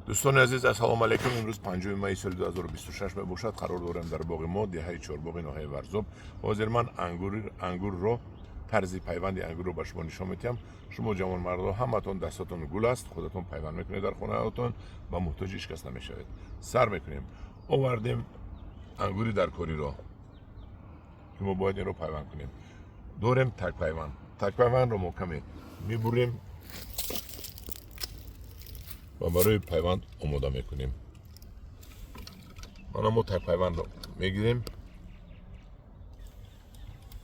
Дӯстони азиз, ассалому алайкум. Имрӯз 5 майи соли 2026 мебошад. Қарор дорем дар боғи мо, деҳаи Чорбоғи, ноҳияи Варзоб. Ҳозир ман ангурро, тарзи пайванди ангурро ба шумо нишон медиҳам. Шумо ҷавонмардо ҳаматон дастатон гул аст, худатон пайванд мекунед дар хонаатон ва муҳтоҷи ҳеҷ кас намешавед. Сар мекунем. Овардем ангури даркориро, ки мо бояд инро пайванд кунем. Дорем такпайванд. Такпайвандро мо каме мебурем ва барои пайванд омода мекунем. Мана, мо такпайвандро мегирем.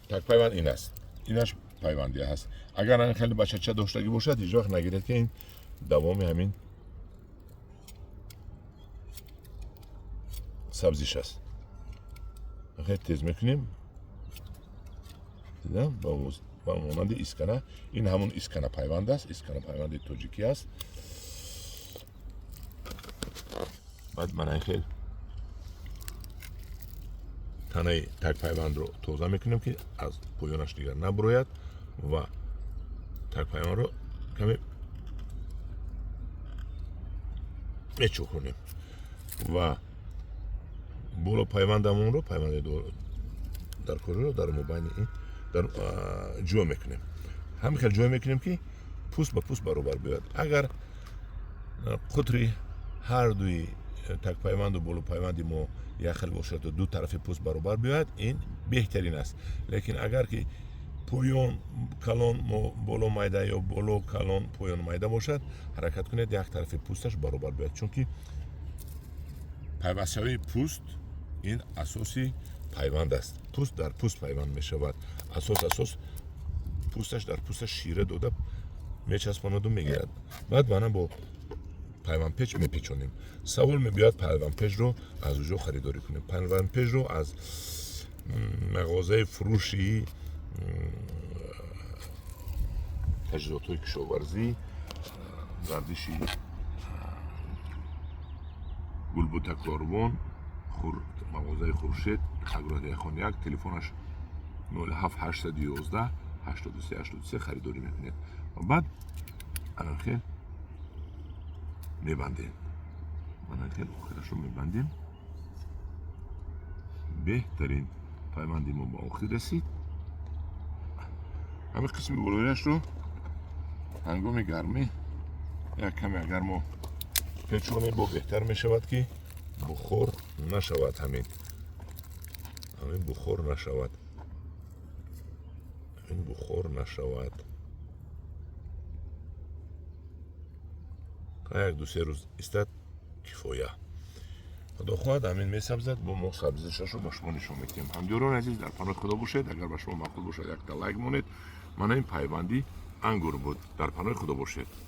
Такпайванд ин аст, инаш пайванди ҳаст. Агар ин хеле бачача доштагӣ бошад, ҳеҷ вақт нагиред, ки ин давоми ҳамин сабзиш аст. Хеле тез мекунем. Дидам, ба монанди искана. Ин ҳамун искана пайванд аст, искана пайванди тоҷикӣ аст. Баъд мана хел танаи такпайвандро тоза мекунем, ки аз поёнаш дигар набурояд, ва такпайвандро каме мечухонем ва боло пайвандамонро, пайванди даркориро дар мобайни ин дар ҷо мекунем. Ҳамин хел ҷой мекунем, ки пӯст ба пӯст баробар биёяд. Агар қутри ҳар дуи такпайванду болопайванди мо як хел бошаду ду тарафи пӯст баробар биёяд, ин беҳтарин аст. Лекин агар ки поён калон, боло майда ё боло калон, поён майда бошад, ҳаракат кунед, як тарафи пӯсташ баробар биёяд, чунки пайвастшавии пӯст ин асоси пайванд аст. Пӯст дар пӯст пайванд мешавад. Асос пӯсташ дар пӯсташ шира дода мечаспонаду мегирад. Баъд мана бо пайвандпеч мепечонем. Савол мебиёяд, пайвандпечро аз куҷо харидорӣ кунем? Пайвандпечро аз мағозаи фурӯши таҷҳизотҳои кишоварзӣ, гардиши Гулбута Корвон, мағозаи Хуршед, Агротехон 1, телефонаш 07 811 83 83, харидорӣ мекунед ва баъд анахел мебандем. Анахел охирашро мебандем. Беҳтарин, пайванди мо ба охир расид. Ҳамин қисми болояшро ҳангоми гармӣ як каме агар мо печонем, бо беҳтар мешавад, ки бухор нашавад. Ҳамин бухор нашавад, ҳамин бухор нашавад. Як 2-3 рӯз истад, кифоя. Худо хоҳад, ҳамин месабзад, бо мо сабзишашро ба шумо нишон медиҳем. Ҳамдиёрони азиз, дар паноҳи Худо бошед. Агар ба шумо маъқул бошад, якта лайк монед. Мана ин пайванди ангур буд. Дар паноҳи Худо бошед.